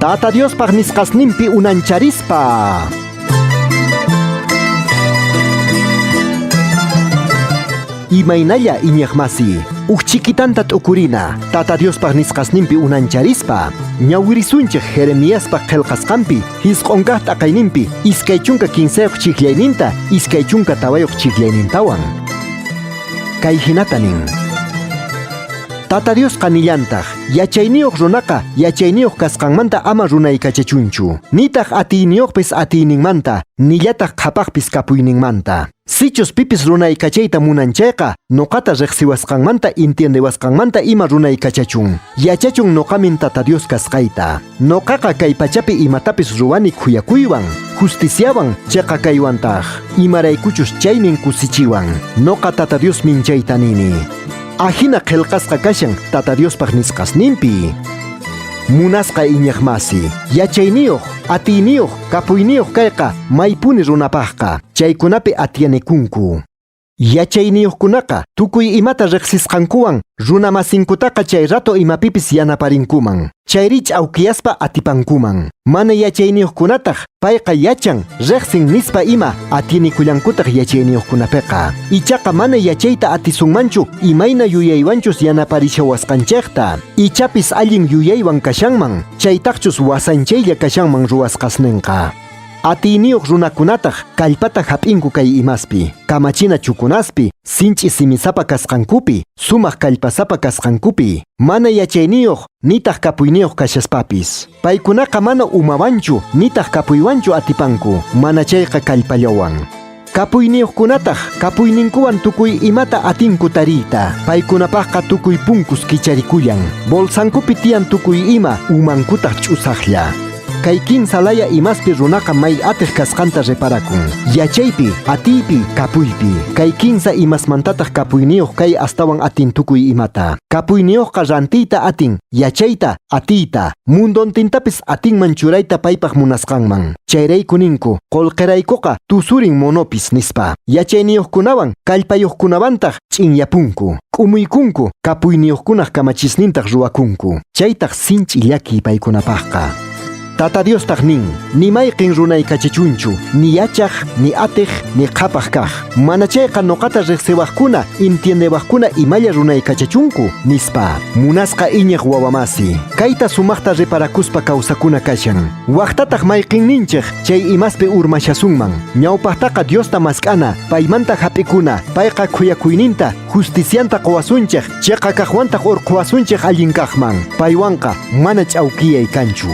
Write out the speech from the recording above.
Tata Diospaj nisqasninpi unancharispa. Imaynalla iñiqmasi, uj chikitanta t'ukurina, Tata Diospaj nisqasninpi unancharispa. Ñawirisunchej Jeremiaspaj qhelqasqanpi, jisq'onkaj t'aqayninpi, 23 chijllayninta, 24 chijllaynintawan. Kay jinata nin. Tata Diosqa nillantaj, yachayniyoj runaqa yachayniyoj kasqanmanta ama runaykachachunchu, nitaj atiyniyojpis atiyninmanta, nillataj qhapajpis kapuyninmanta. Sichus pipis runaykachayta munan chayqa, noqata rejsiwasqanmanta entiendewasqanmanta ima runaykachachun. Yachachun noqamin Tata Dios kasqayta. Noqaqa kay pachapi imatapis ruwani khuyakuywan, justiciawan, cheqa kaywantaj. Imaraykuchus chaymin kusichiwan. Noqa Tata Diosmin chayta nini. Ajina qhelqasqa kashan Tata Diospaj nisqasninpi. Munasqa iñiqmasi, yachayniyoj, atiyniyoj, kapuyniyoj kayqa maypuni runapajqa, chaykunapi atienikunku. Yachayniyojkunaqa tukuy imata rejsisqankuwan runa masinkutaqa chay rato imapipis yanaparinkuman, chayrí ch'aukiyaspa atipankuman. Mana yachayniyojkunataj payqa yachan, rejsin nispa ima atienikullankutaq yachayniyojkunapeqa. Ichaqa mana yachayta atisunmanchu imayna yuyaywanchus yanaparishawasqanchejta. Ichapis allin yuyaywan kashanman, chaytajchus wasanchaylla kashanman ruwasqasnenqa. Atiyniyoj runakunataj kallpata jap'inku kay imaspi, kamachina chukunaspi, sinch'i simisapa kasqankupi, sumaj kallpasapa kasqankupi, mana yachayniyoj nitaj kapuyniyoj kashaspapis. Paykunaqa mana umawanchu nitaj kapuywanchu atipanku, mana chayqa kallpallawan. Kapuyniyojkunataj kapuyninkuwan tukuy imata atinku tariyta. Paykunapajqa tukuy punkus kicharikullan. Bolsankupi tiyan tukuy ima, umankutaj ch'usajlla. Kay kinsa laya imaspi runaqa may atej kasqanta reparakun. Yachaypi, atiypi, kapuypi. Kay kinsa imasmantataj kapuyniyoj kay astawan atin tukuy imata. Kapuyniyojqa rantiyta atin, yachayta, atiyta, mundontintapis atinman churayta paypaj munasqanman. Chayrayku ninku, qolqeraykoqa tusurin monopis, nispa. Yachayniyojkunawan, kallpayojkunawantaj ch'inyapunku, k'umuykunku, kapuyniyojkunaj kamachisnintaj ruwakunku. Chaytaj sinch'i llakiy paykunapajqa. Tata Diostaj nin, ni mayqen runaykachachunchu, ni yachaj, ni atej, ni qhapaj kaj. Mana chayqa noqata rejsiwajkuna, entiendewajkuna imalla runaykachachunku, nispa. Munasqa iñiq wawamasi, kayta sumajta reparakuspa kawsakuna kashan. Wajtataj mayqenninchej chay imaspi urmashasunman. Ñawpajtaqa Diosta mask'ana, paymanta jap'ikuna, payqa khuyakuyninta, justicianta qowasunchej, cheqa kajwantaj orqhowasunchej allin kajman. Paywanqa mana ch'aukiyay kanchu.